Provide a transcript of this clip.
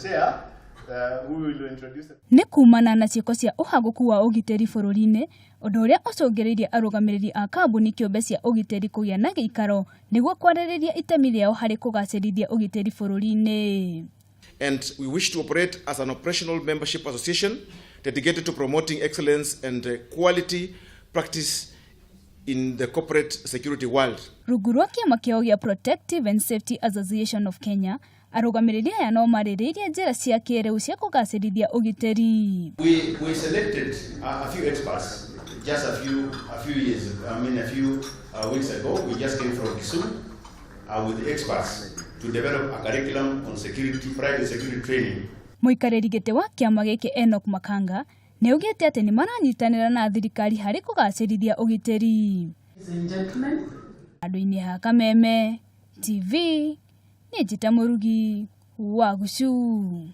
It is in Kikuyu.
Chair, who will introduce the Nĩ kumana na ciĩko cia ũhagũku wa ũgitĩri bũrũri-inĩ, ũndũ ũrĩa ũcũngĩrĩirie arũgamĩrĩri a kambuni kĩũmbe cia ũgitĩri kũgĩa na gĩikaro nĩguo kwarĩrĩria itemi rĩao harĩ kũgacĩrithia ũgitĩri bũrũri-inĩ. And we wish to operate as an operational membership association dedicated to promoting excellence and quality practice in the corporate security world. Rungu rwa kĩama kĩao gĩa Protective and Safety Association of Kenya, arũgamĩrĩri aya no marĩrĩirie njĩra cia kĩrĩu cia kũgacĩrithia ũgitĩri. We selected a few experts just a few years, I mean, a few weeks ago. We just came from Kisumu with experts to develop a curriculum on security, private security training. Mũikarĩri gĩtĩ wa kĩama gĩkĩ Enoch Makanga nĩ augĩte atĩ nĩ maranyitanĩra na thirikari harĩ kũgacĩrithia ũgitĩri. Handũ-inĩ ha Kameme TV, nĩ Njĩta Mũrugi wa Gucu.